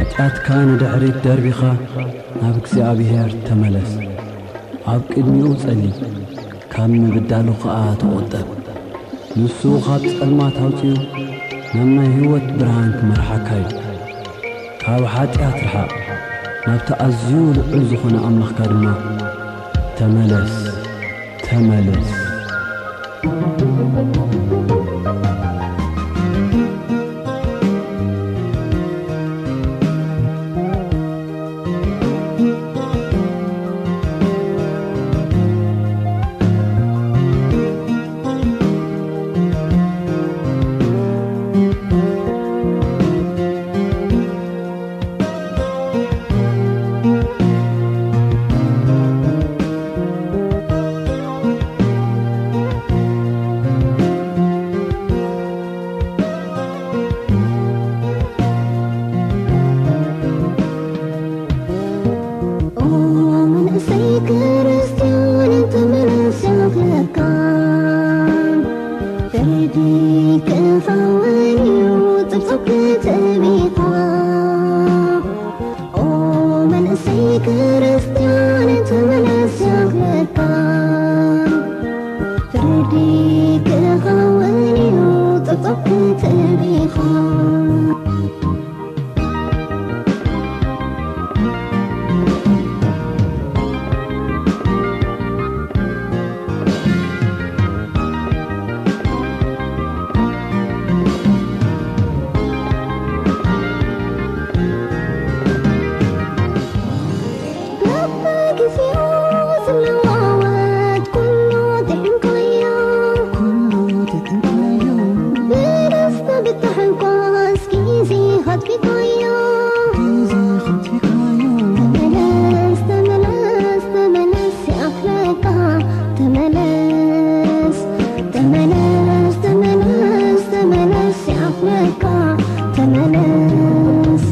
ኃጢኣትካ ንድሕሪት ደርቢኻ ናብ እግዚኣብሔር ተመለስ። ኣብ ቅድሚኡ ጸሊ፣ ካብ ምብዳሉ ኸኣ ተቖጠብ። ንሱ ኻብ ጸልማት ኣውጺኡ ናብ ናይ ህይወት ብርሃን ክመርሓካ እዩ። ካብ ኃጢኣት ርሓቕ፣ ናብቲ ኣዝዩ ልዑል ዝኾነ ኣምላኽካ ድማ ተመለስ፣ ተመለስ። ኦ መንእሰይ ክርስትያን ተመለስ ይብለካ፣ ፍርዲ ክኸውን እዩ ጽብጽብ ክትቢኻ። ኦ መንእሰይ ክርስትያን ተመለስ ይብለካ፣ ፍርዲ ክኸውን እዩ ጽብጽብ ክትቢኻ። በብግዜኡ ዝለዋወጥ ኩሉ ጥዒምካዮ፣ ኩሉ ጥዒምካዮ። ብደስታ ብታሕጓስ ግዜ ኸትቢካዮ፣ ግዜ ኸትቢካዮ። ተመለስ፣ ተመለስ፣ ተመለስ ይኣኽለካ። ተመለስ፣ ተመለስ፣ ተመለስ፣ ተመለስ ይኣኽለካ። ተመለስ።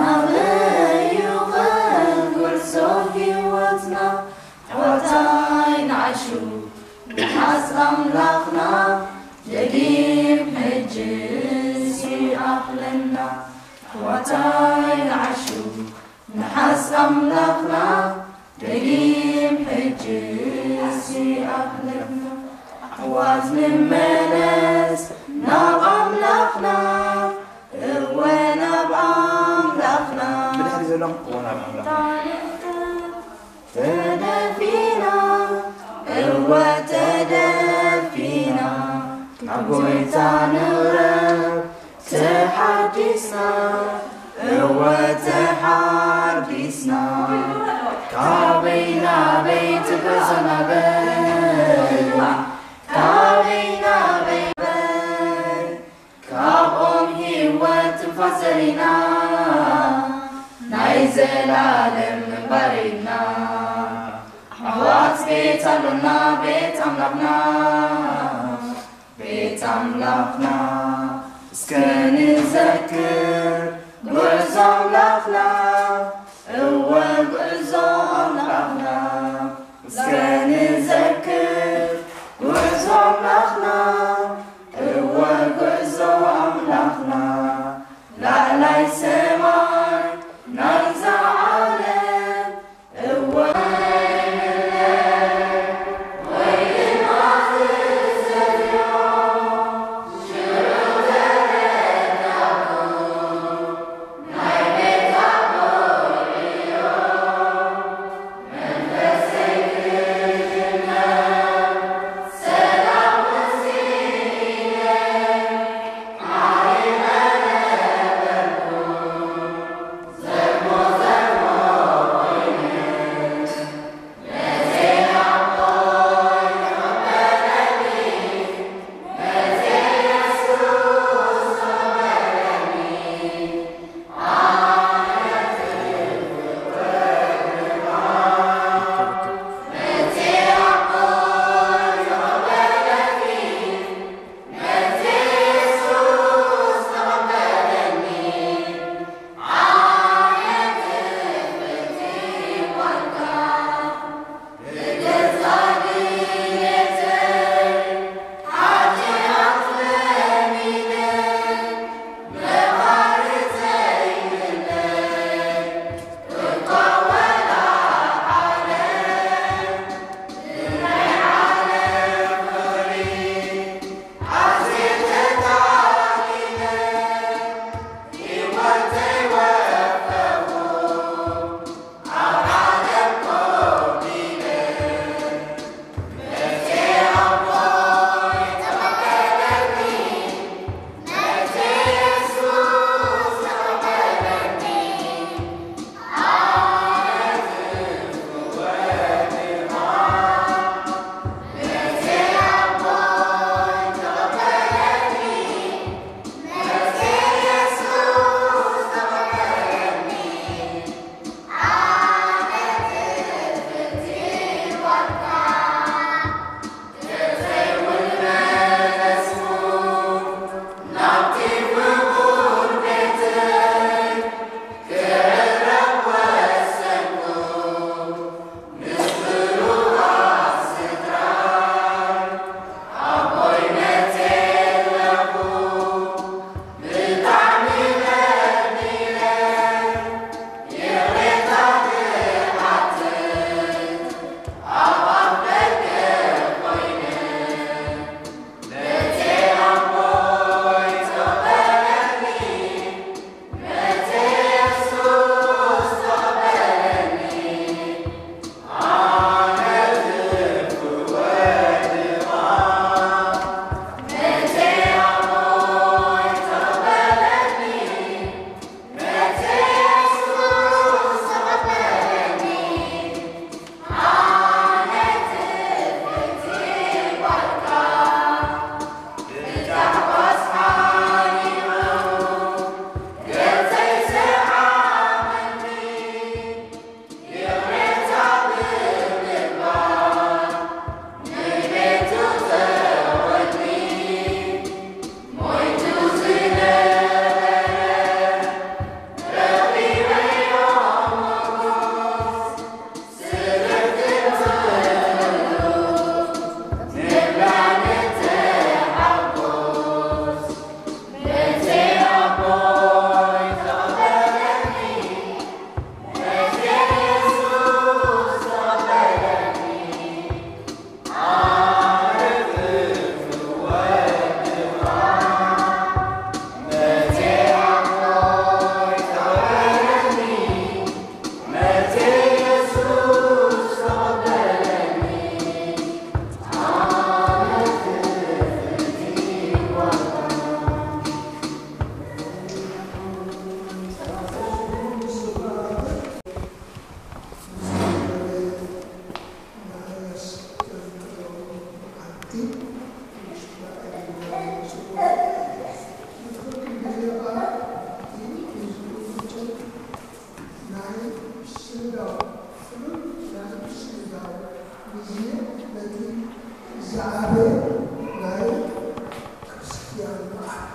ኣበዩ ኸንጉርሶ ህይወትና ኣሕዋታይ ንዓሹ ንሓዝ ኣምላኽና ደጊም ሕጅስ ይኣኽለና። ኣሕዋታይ ንዓሹ ንሓዝ ኣምላኽና ደጊም ሕጅስ ይኣኽለና። ኣሕዋት ንመለስ ናብ ኣምላኽና፣ እወ ናብ ኣምላኽና። ብድሕሪ ዘለኹም እወ ናብ ኣምላኽና። ተደፊና፣ እወ ተደፊና፣ ናብ ጎይታ ንቕረብ ተሓዲስና፣ እወ ተሓዲስና። ካበይ ናበይ ትጓዞ ናበይ? ካበይ ናበይ? ካብኦም ህይወት ትንፋስ ዘሪና፣ ናይ ዘላለም ምንባር ኢና። ኣሕዋት ቤት ኣሎና፣ ቤት ኣምላኽና፣ ቤት ኣምላኽና። እስከ ንዘክር ጉዕዞ ኣምላኽና፣ እወ ጉዕዞ ኣምላኽና። እስከ ንዘክር ጉዕዞ ኣምላኽና፣ እወ ጉዕዞ ኣምላኽና። ላዕላይ ሰማይ ናይዛ ዓለም፣ እወ ግዜ ነቲ ዝዓበየ ናይ ክርስትያን በዓል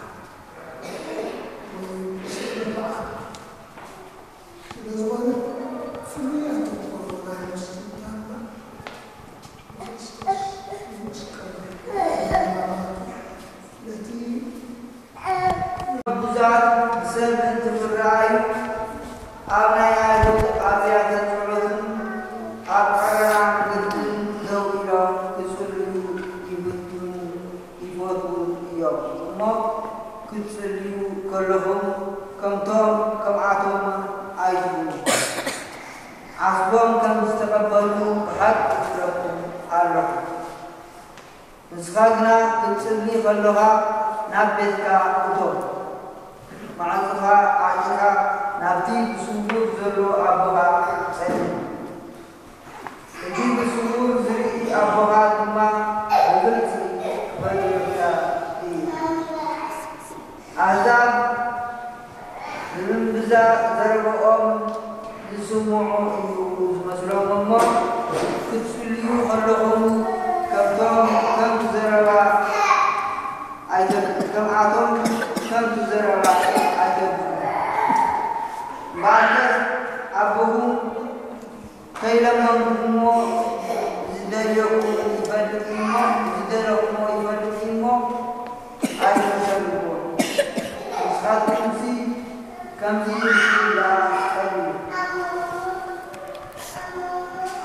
ወይ ስእለ በዓል ስለ ዝኾነ ፍሉያት ዝኾኑ ናይ መስቀል ነቲ ግቡዛት ብሰብ እንትምረኣዩ፣ ኣብ ናይ ኣይሁድ ኣብያተ ጸሎትን ኣብ ቀረባ መንገድን ደው ኢሎም ክጽልዩ ይብትኑ ይፈትዉ እዮም። እሞ ክትጽልዩ ከለኹም ከምቶም ከምኣቶም ኣይትኹኑ። ዓስቦም ከም ዝተቐበሉ ብሓቂ እብለኩም ኣለኹ። ንስኻ ግና ክትጽሊ ከሎኻ ናብ ቤትካ እቶ፣ ማዕጾኻ ዓጺኻ ናብቲ ብስውር ዘሎ ኣቦኻ ጸሊ። እቲ ብስውር ዝርኢ ኣቦኻ ድማ ብግልጺ ክፈልጠካ እዩ። ኣህዛብ ብብዝሒ ዘረባኦም ዝስምዑ እዩ ዝመስሎም እሞ፣ ክትጽልዩ ከለኹም ከምቶም ከም ዘረባ ኣይተብ-፣ ከምኣቶም ከም ዘረባ ኣይተብሉ። እምበኣርከስ ኣቦኹም ከይለመንኩሞ ዝደልየኩሞ ይፈልጥ እሞ፣ ዝደለኩሞ ይፈልጥ እሞ፣ ኣይትሰምዕዎ። ንስኻትኩምሲ ከምዚ ኢልኩም ደኣ ጸልዩ።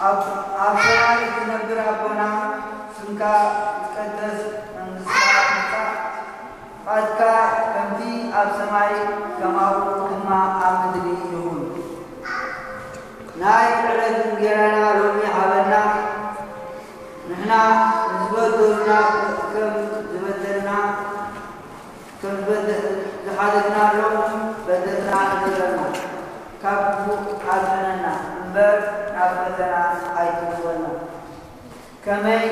ኣብ፣ ኣብ ሰማይ እትነብር ኣቦና፣ ስምካ ይትቀደስ፣ መንግስትካ ትምጻእ፣ ፍቓድካ ከምቲ ኣብ ሰማይ ከማኡ ድማ ኣብ ምድሪ ይኹን። ናይ ዕለት እንጌራና ሎሚ ሃበና። ንሕና ንዝበደሉና ከም ዝበደልና፣ ከም ዝበደ-፣ ዝሓደግናሎም በደልና ንገረና። ካብ ክፉእ ኣድሕነና እምበር ናብ ፈተና ኣይትእትወና። ከመይ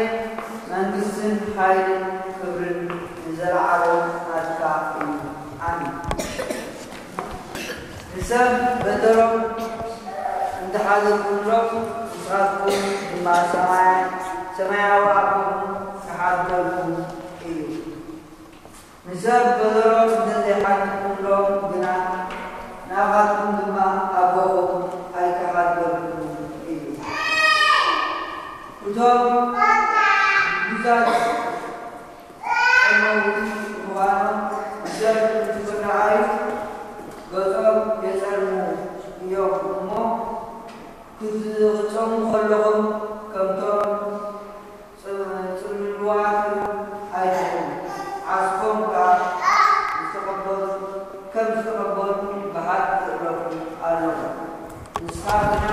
መንግስትን ሓይልን ክብርን ንዘለዓለም ናትካ እዩ። ኣሜን። ንሰብ በደሎም እንተሓደግኩምሎም፣ ንስኻትኩም ድማ ሰማያ-፣ ሰማያዊ ኣቦኹም ክሓድገኩም እዩ። ንሰብ በደሎም እንተዘይሓዲግኩምሎም ግና፣ ንኣኻትኩም ድማ ኣቦኹም ኣይክሓድገኩምን እዩ። እቶም ግዙኣት ጸለውቲ ምዃኖም ብሰብ እንትረኣዩ፣ ገጾም የጸልሙ እዮም እሞ፣ ክትጸሙ ከለኹም ከምቶም ጽ-፣ ጽምሉዋት ኣይትኹኑ። ዓስቦም ከኣ ዝተቐበሉ፣ ከም ዝተቐበሉ ብሓቂ እብለኩም ኣለኹ። ንስኻ ግና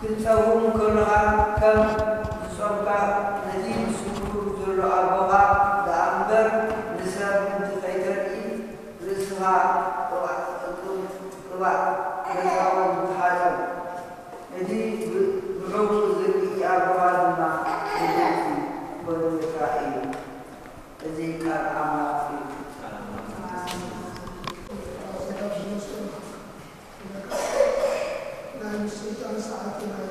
ክትጸውም ከሎኻ ከም ዝጾምካ ነቲ ብስውር ዘሎ ኣቦኻ ደኣ እምበር ንሰብ ምእንቲ ከይተርኢ ርእስኻ ቅባእ፣ ቅባእ ገጽካውን ተሓጸብ። እቲ ብ-፣ ብሕቡእ ዝርኢ ኣቦኻ ድማ ብግልጺ ክፈልጠካ እዩ። እዚ ቃል ኣምላኽ እዩ። ናይ ምስልጣን ሰዓት ናይ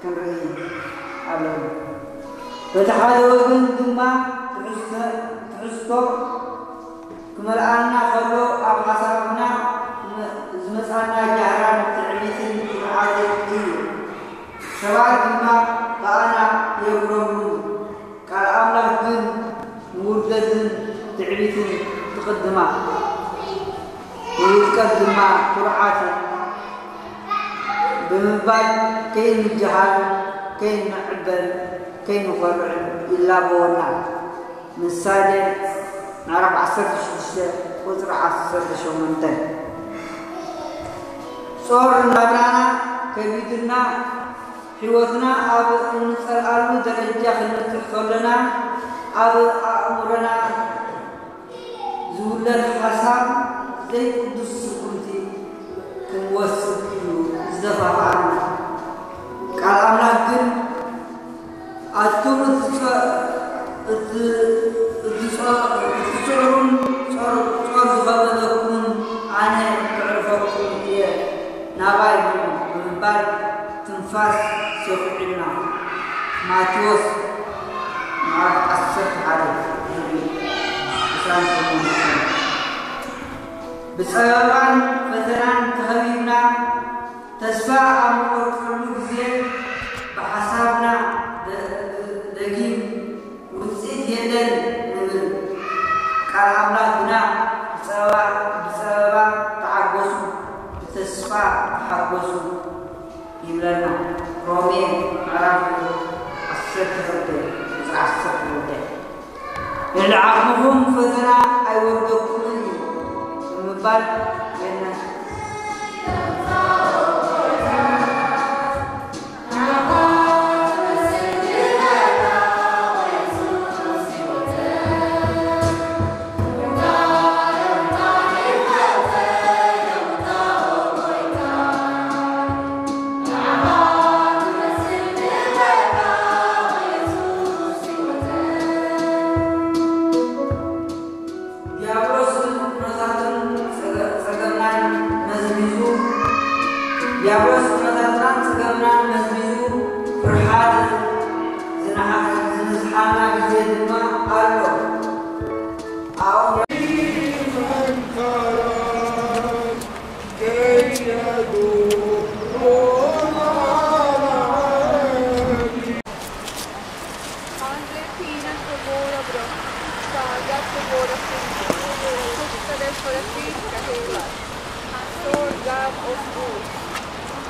ክንርኢ ኣለና። በቲ ሓደ ወገን ድማ ትሕዝቶ ክመልኣና ከሎ፣ ኣብ ሓሳብና ዝመጻና ጃህራን ትዕቢትን ኩርዓትን እዩ። ሰባት ድማ ብኣና የጉረምርሙ። ቃል ኣምላኽ ግን ንውርደትን ትዕቢትን ትቕድማ፣ ንውድቀት ድማ ኩርዓት ብምባል ከይንጀሃል፣ ከይንዕበን፣ ከይንኾርዕን ይላበወና። ምሳሌ ምዕራፍ ዓሰርተ ሽዱሽተ ቁጽሪ ዓሰርተ ሸሞንተ። ጾር ናብራና ከቢድና፣ ሕይወትና ኣብ እንጸልኣሉ ደረጃ ክንበጽሕ ከሎና፣ ኣብ ኣእምሮና ዝውለድ ሓሳብ ዘይቅዱስ ስጉምቲ ክንወስድ እዩ ዝደፋፍኣና። ቃል ኣምላኽ ግን፣ ኣቱም እትጸ-፣ እት-፣ እትጸ-፣ እትጽዕሩን ጾር፣ ጾር ዝኸበበኩምን ኣነ ከዕርፈኩም እየ፣ ናባይ ንዑ ብምባል ትንፋስ ሰኺዑልና። ማቴዎስ ምዕራፍ ዓሰርተ ሓደ ቁጽሪ ዕስራን ሸሞንተን። ብጸበባን ፈተናን ተኸቢብና ተስፋ ኣብ ንቖርጸሉ ግዜ ብሓሳብና ደ-፣ ደጊም ውጽኢት የለን ንብል። ቃል ኣምላኽ ግና ብጸበባ፣ ብጸበባ ተዓገሱ፣ ብተስፋ ተሓገሱ ይብለና። ሮሜ ምዕራፍ ዓሰርተ ክልተ ቁጽሪ ዓሰርተ ክልተ። ልዕሊ ዓቕምኹም ፈተና ኣይወርደኩምን እዩ ብምባል የና። ዲያብሎስ ኩነታትን ጸገ-፣ ጸገምናን መዝሚዙ፣ ዲያብሎስ ኩነታትናን ጸገምናን መዝሚዙ፣ ፍርሓት ዝነሓ-፣ ዝንዝሓና ግዜ ድማ ኣሎ። ኣብኡ Andre Pina Segura Bro, Saga Segura Pinto, Kutsa del Corafi Kahela, Asor Gab Osgur,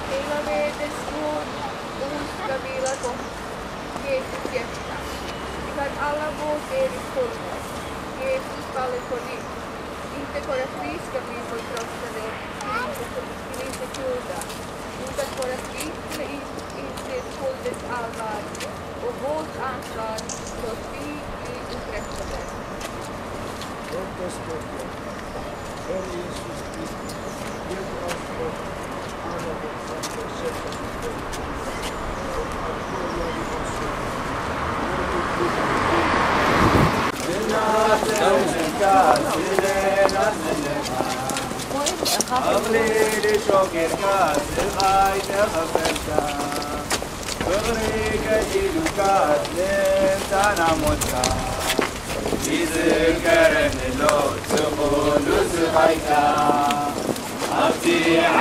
Hela Vedes Gur, Us Gabila Gom, Yesu Fiesta, Ikan Alamo Deri Kolmo, Yesu Pale Kodik, Inte Corafi Gabila Trostade, Inte Kulda, Inte Corafi Inte Kuldes Alvar, O vos ansvar, Sofi i Utreftaden. Let us pray. Lord Jesus Christ, give us hope and accept us. ፍቕሪ ገዲሉካ ስለንታና ሞትካ ይዝከረኒ ኣሎ እቲ ኩሉ ስቓይካ ኣብቲ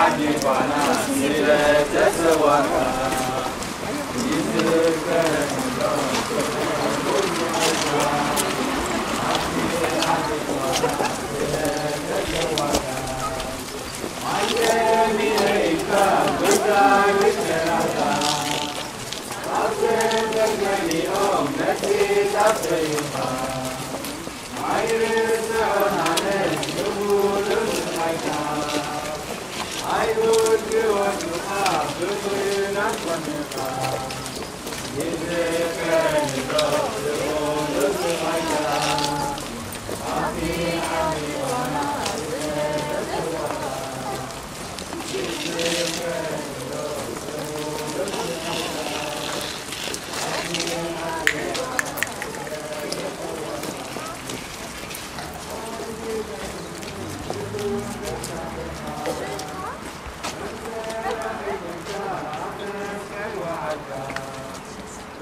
ዓዲ ኳና ስለ ተሰዋእካ ይዝከረኒ ኣሎ እቲ ኩሉ ስቓይካ ኣብቲ ዓዲ ኳና ስለ ተሰዋእካ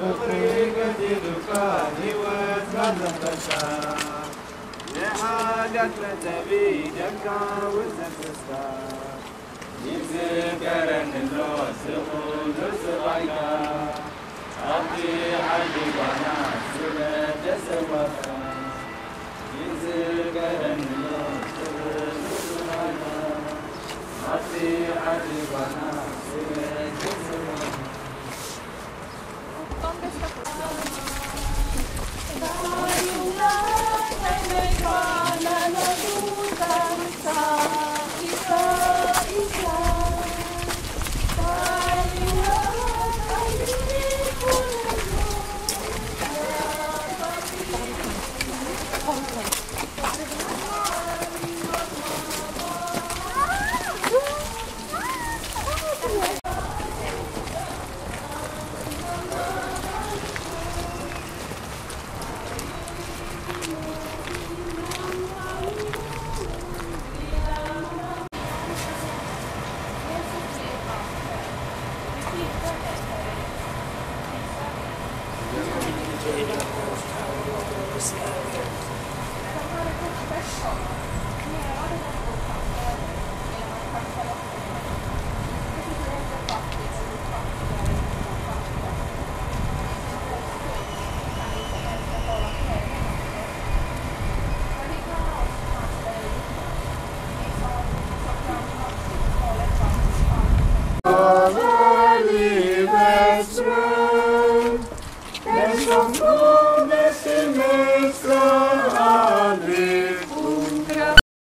ፍቕሪ ገዲሉካ ህይወት ባዘፈታ፣ ንሓጢኣት መሕተቢ ደምካ እውን ዘፍሰስካ፣ ይዝከረኒ ኣሎ እዚ ኩሉ ስቓይካ፣ ኣብቲ ዓዲ ጓና ስለ ተሰዋእካ። ይዝከረኒ ኣሎ እዚ ኩሉ ስቓይካ፣ ኣብቲ ዓዲ ጓና